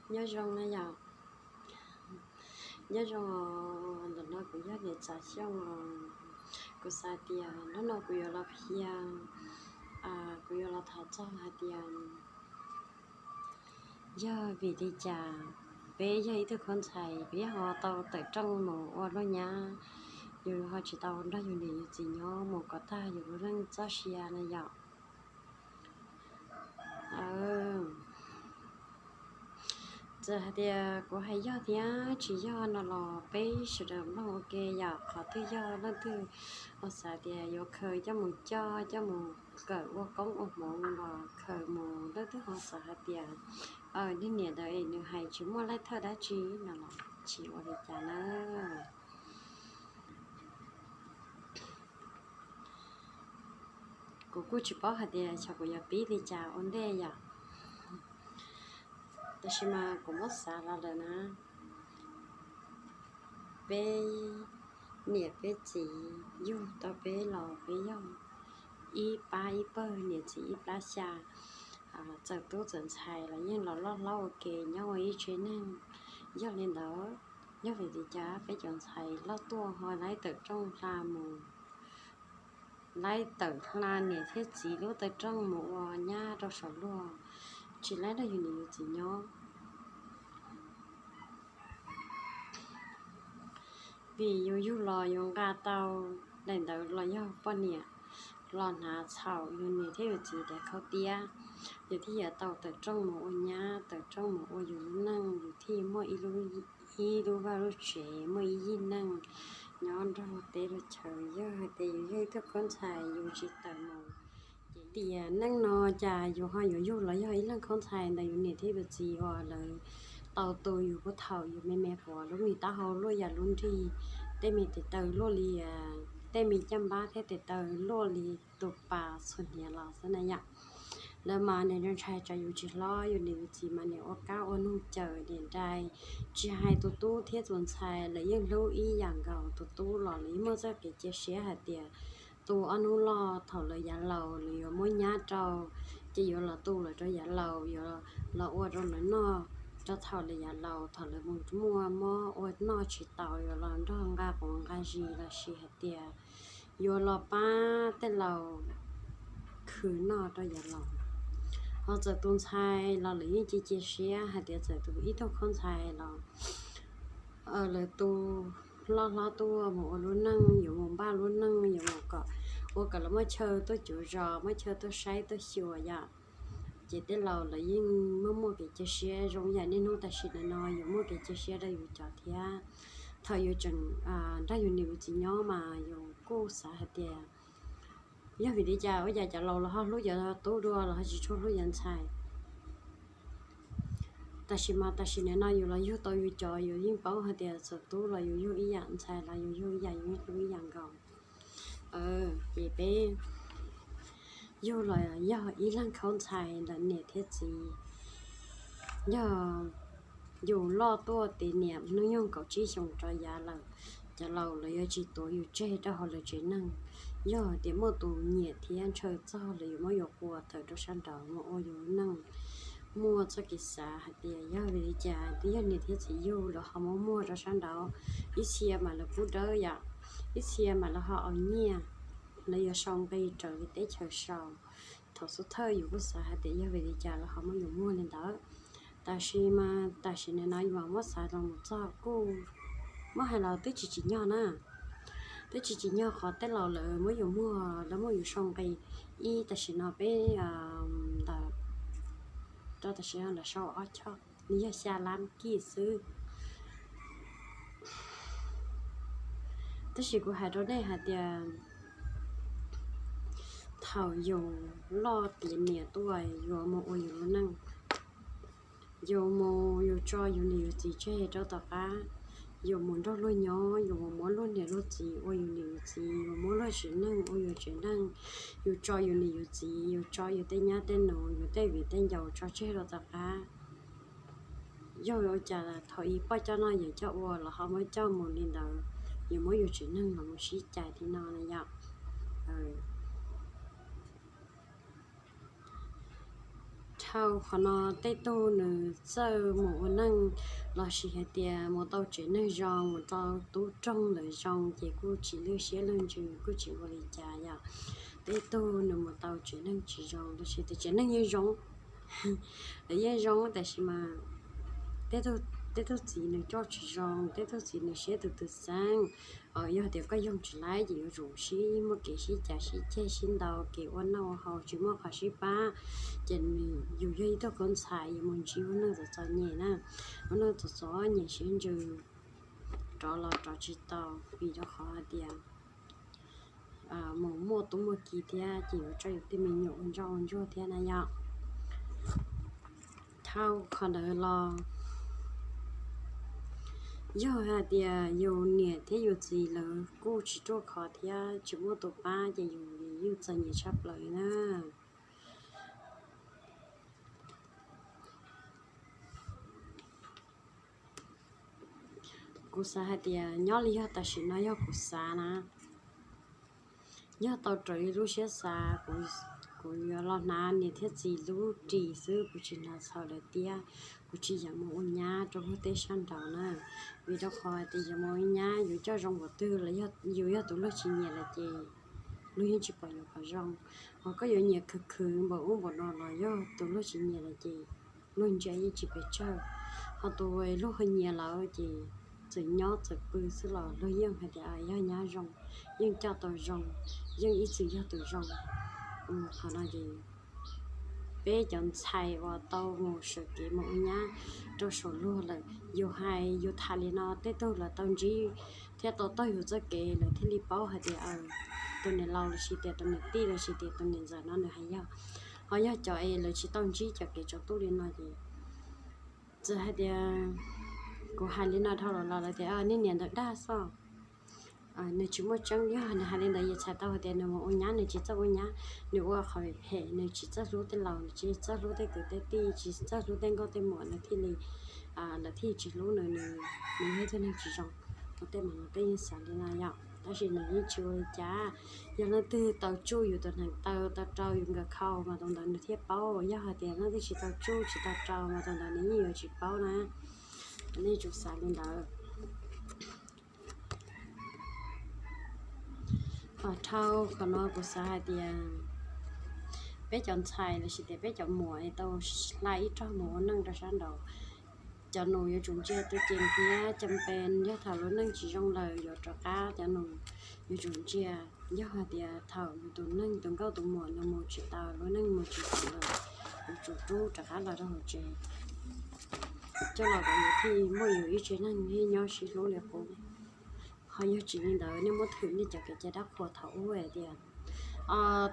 Nyob zoo na yom, nyob zoo os, ntawm no kuv yog Niam Txav Xyooj os. Kuv xav tias hnub no kuv yuav los qhia, kuv yuav los tham txog hais tias yog vim li cas peb yog ib tug khaub ntxhais peb ho tau tawm rooj mus ua luag nyab, yus ho tsis tau nrog yus niam yus txiv nyob mus kom tag yus lub neej txoj sia na yom. Txawm hais tias kuv hais yog thiab tsis yog no los peb sawv daws mloog ua ke yom. Qhov twg yog leej twg uas xav tias yuav khaws coj mus coj, coj mus kawm ua koob ua hmoov los khaws mus. Leej twg ho xav hais tias niag niam ntawd es nws hais tsis muaj laij thawj dab tsi no los tsis ua li cas na. Kuv kuj tsis paub hais tias xyov kuv yuav pib li cas ua ntej yom. Tab sis mas kuv muab xav los lawm na, peb niam peb txiv yug tau peb los peb yog ib pab ib pawg, niam txiv ib plab xya. Txawm tub txawm ntxhais los yeej los loj hlob ua ke nyob ua ib tsev neeg. Yog li ntawd, yog vim li cas peb cov ntxhais loj tuaj ho laib tawm rooj hla mus, laib tawm hla niam thiab txiv lub tawm rooj mus ua nyab rau saum luag, tsis laib nrog yus niam yus txiv nyob? Vim yus yug los yus nqa tau daim ntawv los yog poj niam los hnav txhaum yus niam thiab yus txiv daim khau tiab, yus thiaj yuav tau tawm rooj mus ua nyab, tawm rooj mus ua yus lub neej, yus thiaj muaj ib lub vaj lub tsev, muaj ib yig neej nyob nrog teb nrog chaw. Yog hais tias yus yog ib tug khaub ntxhais yus tsis tawm mus, ces tiam neej no cas yus ho yuav yug los yog ib leeg khaub ntxhais ntawm yus niam thiab yus txiv uas lawv tau tu yus puag thaum yus me me quav lub mis taub hau luaj yam lub nrig, tej me tes taw luaj li, tej me caj npab thiab tes taw luaj li tus pas txhuam hniav los xwb na yom. Lawv mas niam ntshai tsam yus tsis hlob, yus niam yus txiv mas niam ua kab ua noog cawm niam nrai. Tsis hais tus tub thiab tus ntxhais lawv yeej hlub ib yam nkaus. Tus tub los lawv yeej muaj txoj kev cia siab hais tias tu ob hnub loj thaum lawv yav laus lawv yuav muab nyab rau, ces yuav los tu lawv rau yav laus, yuav los ua rau lawv noj rau thaum lawv yav laus, thaum lawv mus muaj mob ua noj tsis taus yuav los nrog nqa quav nqa zis los sis hais tias yuav los pab tej laus khwv noj rau yav laus. Ho txawm tus ntxhais los lawv yeej cia cia siab hais tias txawm tus ib tug khaub ntxhais los lawv tu loj hlob tuaj mus ua lub neej, yuav mus npaj lub neej, yuav mus kom ua kom lawv muaj chaw tuaj cuv zos, muaj chaw tuaj saib tuaj xyuas yom. Ces tej laus lawv yeej muaj muaj kev cia siab zoo yam niaj hnub tam sim no no yus muaj kev cia siab rau yus cov thiab. Thaum yus tseem nrog yus niam yus txiv nyob mas yus kuj xav hais tias yog vim li cas ua cas cov laus los ho hlub cov tub dua los ho tsis tshua hlub cov ntxhais. Tam sim mas tam sim niaj no yus los yug tau yus cov, yus yeej paub hais tias txawm tub los yus yug ib yam, ntxhais los yus yug ib yam, yus yeej hlub ib yam nkaus. Ces peb yug los yog ib leeg khaub ntxhais ntawm niam thiab txiv, yog yus loj tuaj tiav niam hnub nyoog kaum tsib xyoos rov yav lawm, cov laus lawv yuav tsis tuav yus tseg rau hauv lawv tsev neeg. Yog tias muaj tus nyiam thiab ntshaw txog lawv yuav muab yus quas tawm rau sab nraud mus ua yus neej. Muaj txoj kev xav hais tias yog vim li cas twb yog niam thiab txiv yug lawv ho muab muag rau sab nraud, ib txhia mas lawv pub dawb yom, ib txhia mas lawv ho aus nyiaj, lawv yuav sau nqi raws li teb chaws sau. Thaum xub thawj yus kuj xav hais tias yog vim li cas lawv ho muab yus muag li ntawd. Tam sim mas tam sim no yus muab xav los mus txog kuj muab hais los twb tsis tsim nyog na. Twb tsis tsim nyog qhov tej laus lawv muab yus muag, lawv muab yus sau nqi. Ib tam sim no peb ntawm rau tam sim no lawv sau ob choj, nws yog xya lab kij xwb. Tab sis kuv hais rau nej hais tias thaum yus loj tiav niam tuaj yuav mus ua yus lub neej, yus mus yus tso yus niam yus txiv tseg rau tom qab, yus mus nrog luag nyob, yus mus muab luag niam luag txiv ua yus niam yus txiv, yus muab luag tsev neeg ua yus tsev neeg, yus tso yus niam yus txiv, yus tso yus tej nyab tej nus, yus tej viv tej ncaus tso tseg rau tom qab. Yog ua cas thaum ub poj coj noj yawm coj ua los ho muab coj mus li ntawd, yus muab yus tsev neeg los mus sib cais li no na yom. Tau qhov no tej tug nws txawj mus ua neej lossis hais tias mus tau tsev neeg zoo, mus tau tub roog ntawm zoo ces kuj tsis lwj siab lwj ntsws, kuj tsis ua li cas yom. Tej tug nws mus tau tsev neeg tsis zoo lossis tias tsev neeg yeej zoo, lawv yeej zoo tab sis mas tej tug txiv nws coj tsis zoo, tej tug txiv nws siab tus tus xeeb. Yog tias koj yoog tsis laib ces yuav tsum sib muaj kev sib cav sib ceg sib ntaus, kev ua noj ua haus tsis muaj qhov sib pab, ces yus yog ib tug koob ntxhais yuav mus ntsib ua neej txom txom nyem na, ua neej txom txom nyem siab ntsws, rov los rov tsis tau, vim rau qhov hais tias mus muaj tub muaj ki thiab ces yuav tso yus tej me nyuam ua ntsoj ua ntsuag thiab na yom. Dhau qhov ntawd los yog hais tias yus niam thiab yus txiv lawv kuj tsis ruaj khov thiab tsis muaj tus pab ces yus yeej txom nyem tshaj plaws na. Kuv xav hais tias nyob li yog tam sim no yog kuv xav na, yog tau raws li lub siab xav, kuv yuav los hnav niam thiab txiv lub ris xwb, kuv tsis hnav txhaum lawv tiab, kuv tsis yeem mus ua nyab rau luag tej sab nraud na. Vim rau qhov tias yuav mus ua nyab yuav coj zoo npaum twg los yus yog tus luag tsis nyiam lawm ces luag yeej tsis pom yuav qhov zoo. Ho koj yuav nyiam khwv khwv npaum ub npaum no los yog tus luag tsis nyiam lawm ces luag ntsia yeej tsis pes tsawg. Ho tus luag ho nyiam lawm ces txawm nyob txawm pw xwb los luag yeej hais tias yog nyab zoo, yeej coj tau zoo, yeej ib txwm yog tus zoo. Qhov no ces peb cov ntxhais uas tau mus sawv kev mus ua nyab rau saum luag lawm, yus hais yus tham li no tej tug lawv tau ntsib thiab tau taug yus txoj kev lawv thiaj li paub hais tias tus niam laus lossis tias tus niam tij lossis tias tus niam ntxawm no nws hais yog. Ho yog cov es lawv tsis tau ntsib cov kev tsaus ntuj li no ces txawm hais tias kuv hais li no dhau los los lawv tias nej niam ntawd dag xwb, nws tsis muaj tseeb. Yog nws hais li ntawd yeej txhais tau hais tias nws mus ua nyab nws tsis txawj ua nyab, nws ua qhov phem phem, nws tsis txawj hlub tej laus, nws tsis txawj hlub tej kwv tej tij, tsis txawj hlub tej nkauj tej muam, nws thiaj li lawv thiaj tsis hlub nws, nws yog ib tug neeg tsis zoo. Ua tej mas tej yeej xav li no yom, tab sis nws yeej tsis ua li cas. Yog leej twg tau tsuj yus tus hneev taw, tau rau yus nkawm khau mas tus ntawd nws thiaj paub. Yog hais tias leej twg tsis tau tsuj tsis tau rau mas tus ntawd nws yeej yuav tsis paub na. Nej tsum xav li ntawd. Ho dhau qhov no kuv xav hais tias peb cov ntxhais lossis tias peb cov muam es tau hla ib rog mus ua neej rau sab nraud, cov nus yuav tsum ntsia tus ceem thiab cam pes, yog thaum lub neej tsis zoo lawm yuav rov qab, cov nus yuav tsum ntsia. Yog hais tias thaum yus tus neeg tus nkauj tus muam nws mus tsis taus, lub neej mus tsis taus lawm, yuav tsum rub rov qab los rau hauv tsev, coj los kom yus thiaj muaj yus ib tsev neeg thiaj nyob sib hlub li qub. Ho yog tsis li ntawd nej muab thwm nej cov kev cai dab qhuas thaum ub hais tias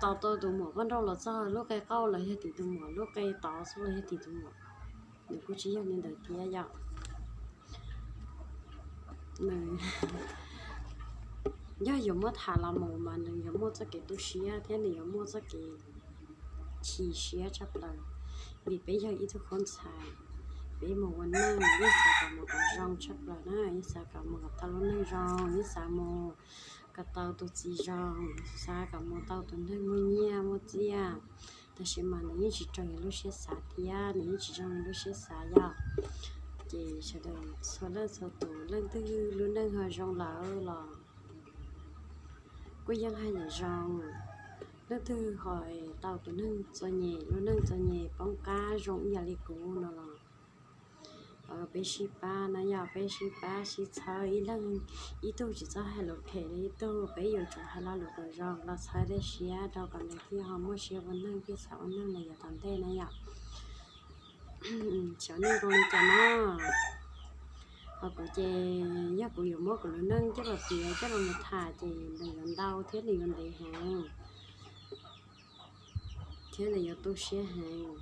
tos tau tus muam poj nrauj los txog lub qe qaug los yog tim tus muam, lub qe tod xwb los yog tim tus muam, nws kuj tsis yog li ntawd thiab yom. Nws yog yuav muab tham los mus mas nws yuav muaj txoj kev tu siab thiab nws yuav muaj txoj kev chim siab tshaj plaws, vim peb yog ib tug khaub ntxhais, peb mus ua neej yeej xav kom mus kom zoo tshaj plaws na, yeej xav kom mus kom tau lub neej zoo, yeej xav mus kom tau tus txiv zoo, xav kom mus tau tus neeg muaj nyiaj muaj txiaj. Tab sis mas nws yeej tsis raws li lub siab xav thiab nws yeej tsis zoo li lub siab xav yom. Ces sawv daws txhua leej txhua tus, leej twg lub neej ho zoo lawm los kuj yeej haj yam zoo. Leej twg ho tau tus neeg txom nyem, lub neej txom nyem poob qab zoo ib yam li kuv no los peb sib pab na yom, peb sib pab sib txhawb, ib leeg ib tug tsis txhob hais lus phem rau ib tug, peb yuav tsum hais lo lus kom zoo los txhawb tej siab rau kom nws thiaj ho muaj siab ua neej thiaj xav ua neej los yav tom ntej na yom. Xyov nej zoo li cas na. Ho kuv ces yog kuv yuav muab kuv lub neej coj los piav coj los mus tham ces nws yuav ntau thiab nws yuav ntev heev thiab nws yuav tu siab heev.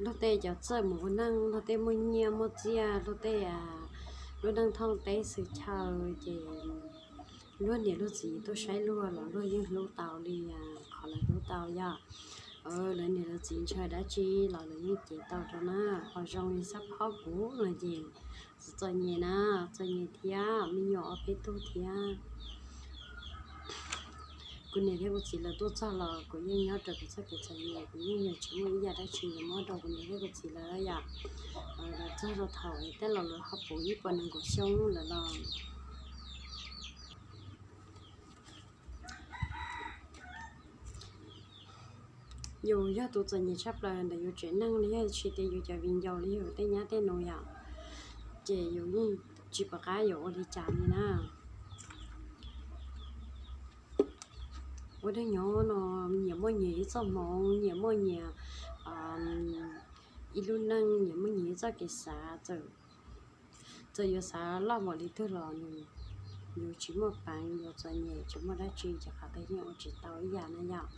Luag tej cov txawj mus ua neej, luag tej muaj nyiaj muaj txiaj, luag tej lub neej thooj teb xwm chaw ces luag niam luag txiv tuaj saib luag los luag yeej hlub tau li qhov lawv hlub tau yom. Lawv niam lawv txiv ntshaw dab tsi los lawv yeej cev tau rau na. Ho zoo li xab phob kuv no ces txom nyem na, txom nyem thiab, me nyuam ob peb tug thiab. Kuv niam thiab kuv txiv lawv tuaj txog los kuv yeej nyob rau kuv txoj kev txom nyem, kuv yeej yog tsis muaj ib yam dab tsi yuav muab rau kuv niam thiab kuv txiv lawm yom. Lawv txog rau thaum tej laus lawv ho puv ib puas nees nkaum xyoo lawm los yus yog tus txom nyem tshaj plaws ntawm yus tsev neeg li, yog tsis tias yus cov viv ncaus li yus tej nyab tej nus yom, ces yus yeej tsis pom qab yuav ua li cas li na. Ua neej nyob no nyias muaj nyias ib txoj hmoov, nyias muaj nyias ib lub neej, nyias muaj nyias ib txoj kev xav. Txawm yuav xav loj npaum li twg los yus tsis muaj peev, yus txom nyem tsis muaj dab tsi ces qhov twg yeej ua tsis tau ib yam na yom.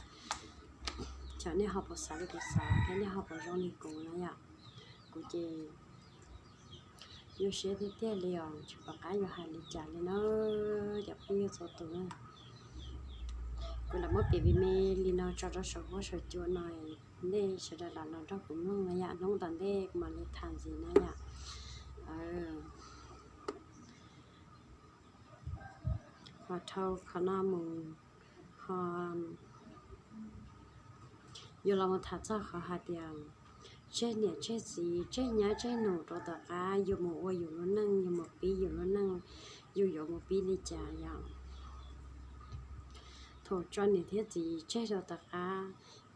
Ces nej ho puas xav li kuv xav thiab nej ho puas zoo li kuv na yom? Kuv ces zoo siab tiag tiag li os, tsis pom qab yuav hais li cas li na. Cov phooj ywg txhua tus, kuv lam muab piav video me li no tso rau saum huab saum cua no, nej sawv daws lam los nrog kuv mloog na yom. Hnub tom ntej kuv mam li tham ntxiv na yom. Ho dhau qhov no mus, ho yuav los mus tham txog qhov hais tias tseg niam tseg txiv tseg nyab tseg nus rau tom qab, yus mus ua yus lub neej, yus mus pib yus lub neej, yus yuav mus pib li cas yom? Thaum tso niam thiab txiv tseg rau tom qab,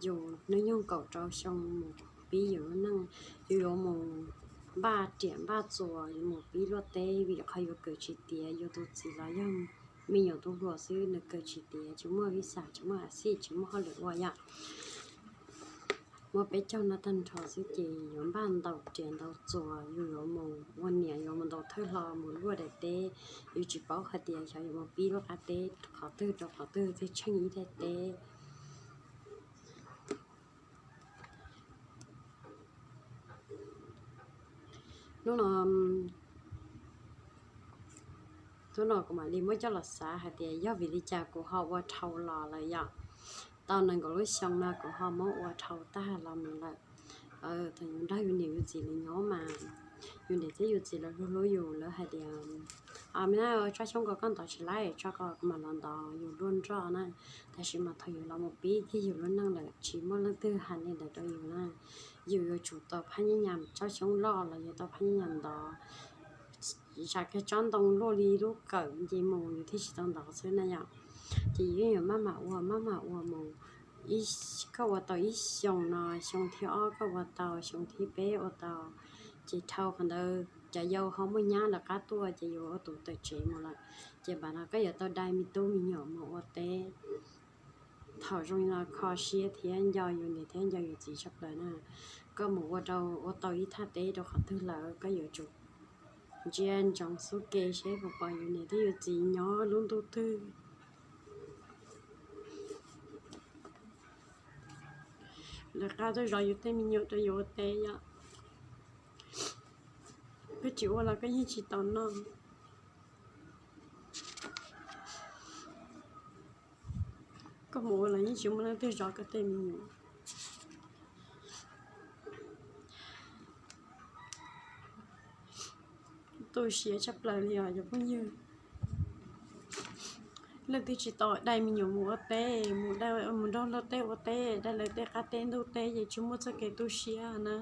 yus hnub nyoog kaum rau xyoo mus pib yus lub neej, yus yuav mus npaj riam npaj txuas, yus mus pib luaj teb, vim qhov yus kawm tsis tiav, yus tus txiv los yog me nyuam tus hluas xwb, nws kawm tsis tiav, tsis muaj vis xas, tsis muaj a xij, tsis muaj hauj lwm ua yom. Muaj peb caug no tag nrho xwb ces yuav npaj ntaus riam ntaus txuas, yus yuav mus ua niam, yuav mus ntaus thawj hlo mus luaj daim teb, yus tsis paub hais tias xyov yuav mus pib luaj qab teb qhov twg rau qhov twg thiaj tsheej ib daim teb. Hnub no, hnub no kuv mam li muab coj los xav hais tias yog vim li cas kuv ho ua dhau los lawm yom. Tau nees nkaum lub xyoo no kuv ho muab ua dhau tag los mus lawm. Thaum yus nrog yus niam yus txiv lawv nyob mas, yus niam thiab yus txiv lawv hlub hlub yus, lawv hais tias, me na, tsob xyoob ko koj ntov tsis laib, tso ko kuv mam los ntov, yus luaj nroj na. Tab sis mas thaum yus los mus pib kiag yus lub neej lawm tsis muaj leej twg hais li ntawd rau yus na. Yus yuav tsum tau phab nyab nyas, tsob xyoob loj los yus tau phab nyab nyas ntov, tsam kawg tsob ntoo luaj li lub kawm nce mus yus thiaj tsis tau ntov xwb na yom. Ces yus yeej yuav maj mam ua maj mam ua mus, koj ua tau ib xyoos no, xyoo thib ob koj ua tau, xyoo thib peb ua tau, ces dhau qhov ntawd cov yau ho muaj nyab lawv qab tuaj ces yus ua tus tawm tsev mus lawm. Ces npam no koj yuav tau dai me tub me nyuam mus ua teb. Thaum zoo li no kho siab thiab nco yus niam thiab nco yus txiv tshaj plaws na. Koj mus ua rau ua tau ib thaj teb rau qhov twg lawm koj yuav tsum ntsia ntsoov xub ke seb puas pom yus niam thiab yus txiv nyob lub ntuj twg. Lawv qab tuaj zov yus tej me nyuam rau yus ua teb yom. Koj tsis ua los koj yeej tsis tau noj. Koj mus ua los yeej tsis muaj leej twg zov koj tej me nyuam. Tu siab tshaj plaws li os cov phooj ywg. Leej twg tsis tau dai me nyuam mus ua teb, mus nrog luag tej ua teb, dai lawv tej qab teb ntug teb ces tsis muaj txoj kev tu siab na.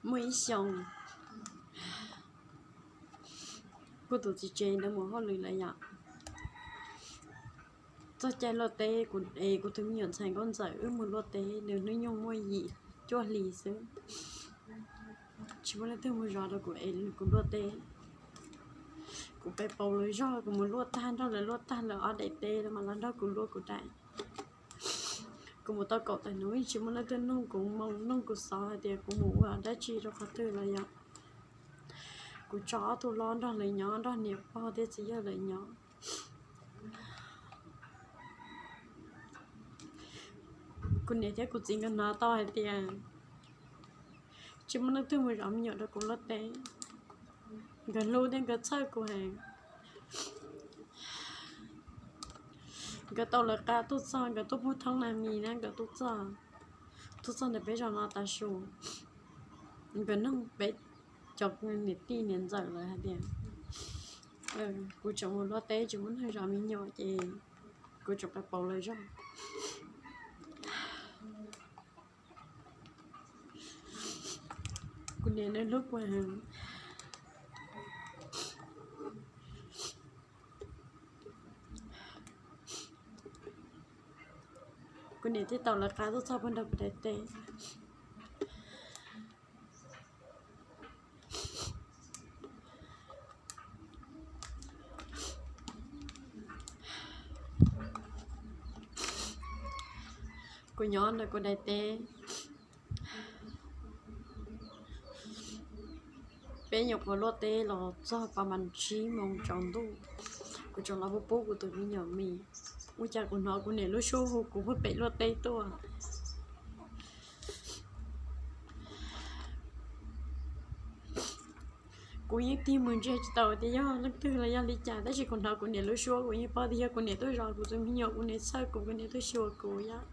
Muaj ib xyoos, kuv tus txiv tsev ntawd mus hauj lwm lawm yom. Txog caij luaj teb, kuv es kuv tus me nyuam ntxhais nkauj ntxawm wb mus luaj teb, nws hnub nyoog muaj yim cuaj hlis xwb. Tsis muaj leej twg mus zov rau kuv es kuv luaj teb. Kuv pe paus lawv zog, kuv mus luaj tag, nrog lawv luaj tag lawv ob daim teb los mas los nrog kuv luaj kuv daim. Kuv mus tau kaum tawm hnub tsis muaj leej twg nug kuv moo nug kuv xov hais tias kuv mus ua dab tsi rau qhov twg los yog kuv tso ob tug hlob nrog lawv nyob, nrog niam pog thiab txiv yawg lawv nyob. Kuv niam thiab kuv txiv nkawd hnov tau hais tias tsis muaj leej twg mus zov me nyuam rau kuv luaj teb. Nkawd hlub thiab nkawd txhawj kuv heev. Nkawd tau lawv qab tuaj txog, nkawd tuaj pug thoob nag mis na, nkawd tuaj txog, tuaj txog ntawm peb zos no tav su. Nkawd nug peb cov niam tij niam ntxawm lawv hais tias kuv tseem mus luaj teb tsis muaj neeg zov me nyuam ces kuv tseem pauv lawv zog. Kuv niam nws hlub kuv heev. Kuv niam thiaj tau lawv qab tuaj txog puag nram kuv daim teb. Kuv nyob ntawm kuv daim teb, peb nyuam qhuav luaj teb los txog pas mas tsib moos tsaus ntuj, kuv tseem los pub pub kuv tus me nyuam mis. Ua cas kuv hnov kuv niam lub suab hu kuv puag pem luaj teb tuaj. Kuv yeej tig mus ntsia tsis tau tias yog leej twg los yog li cas, tab sis kuv hnov kuv niam lub suab, kuv yeej paub tias yog kuv niam tuaj zov kuv tus me nyuam, kuv niam txhawj kuv, kuv niam tuaj xyuas kuv yom.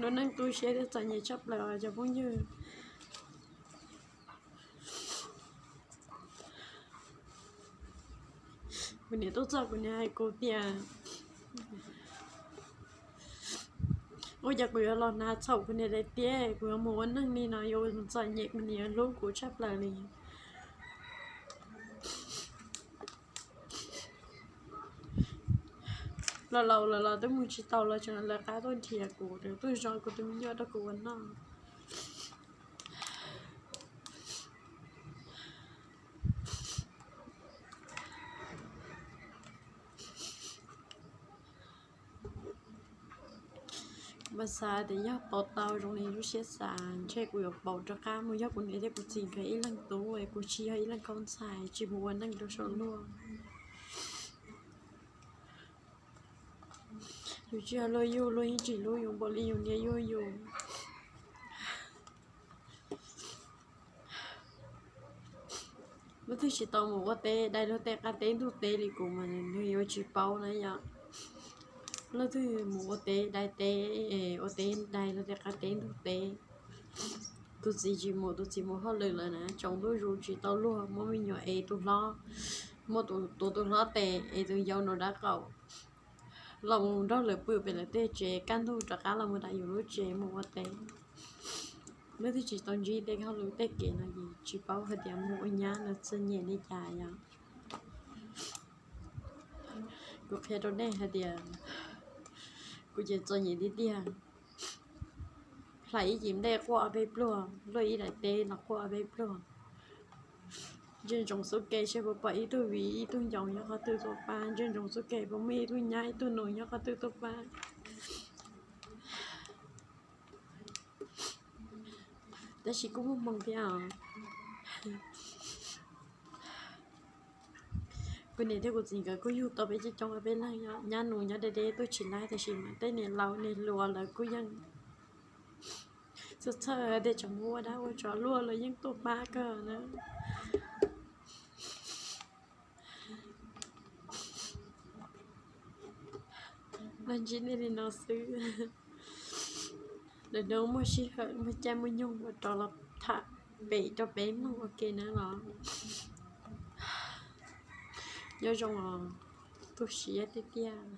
Lub neej tu siab thiab txom nyem tshaj plaws os cov phooj ywg. Kuv niam tuaj txog kuv niam hais kuv tias, ua cas kuv yuav los hnav txhaum kuv niam daim teb, kuv yuav mus ua neej li no yuav txom nyem, kuv niam yuav hlub kuv tshaj plaws li. Los laus lawm los twb mus tsis tau los tseem lawv qab tuaj nrhiav kuv, tuaj zov kuv tus me nyuam rau kuv ua noj. Mas xav tias yog pauv tau zoo li lub siab xav, ntshe kuv yuav pauv rov qab mus yog kuv niam thiab kuv txiv nkawd ib leeg tub, kuv tsis yog ib leeg khaub ntxhais tsis mus ua neej rau saum luaj. Yus tsis yog luag yug, luag yeej tsis hlub yus npaum li yus niam yug yus. Leej twg tsis tau mus ua teb dai luag tej qab teb ntug teb li kuv mas nws yuav tsis paub na yom. Leej twg mus ua teb dai teb, ua teb dai luag tej qab teb ntug teb. Tus txiv tsis mus, tus txiv mus hauj lwm lawm na, tsaus ntuj zus tsis tau luag, muab me nyuam ev tus hlob, muab tus, tus hlob tes ev tus yau nram dab qaum, los mus nrog lawv pw pem lawv tej tsev, kaj ntug rov qab los mus nram yus lub tsev mus ua teb. Leej twg tsis tau ntsib tej hauj lwm tej kev no ces tsis paub hais tias mus ua nyab no txom nyem li cas yom. Kuv qhia rau nej hais tias kuv ces txom nyem tiag tiag. Hlais ib cim nplej quaj ob peb pluag, luaj ib daim teb los quaj ob peb pluag. Ntsia ntsoov xub ke seb puas pom ib tug viv ib tug ncoos nyob qhov twg tuaj pab, ntsia ntsoov xub ke puas muaj ib tug nyab ib tug nus nyob qhov twg tuaj pab. Tab sis kuj muaj hmoo thiab os. Kuv niam thiab kuv txiv nkawd kuj yug tau peb coob coob peb leeg, nyab nus nyob deb deb tuaj tsis laib, tab sis mas tej niam laus niam hluas lawv kuj yeej txhawj txhawj tias tsam mus ua dab ua tsov luaj los yeej tuaj pab kawg na. Los ntsib nej li no xwb. Lwm hnub muaj sij hawm muaj caij muaj nyoog mam rov los tham pem rau peb mloog ua ke na los. Nyob zoo os, tu siab tiag tiag.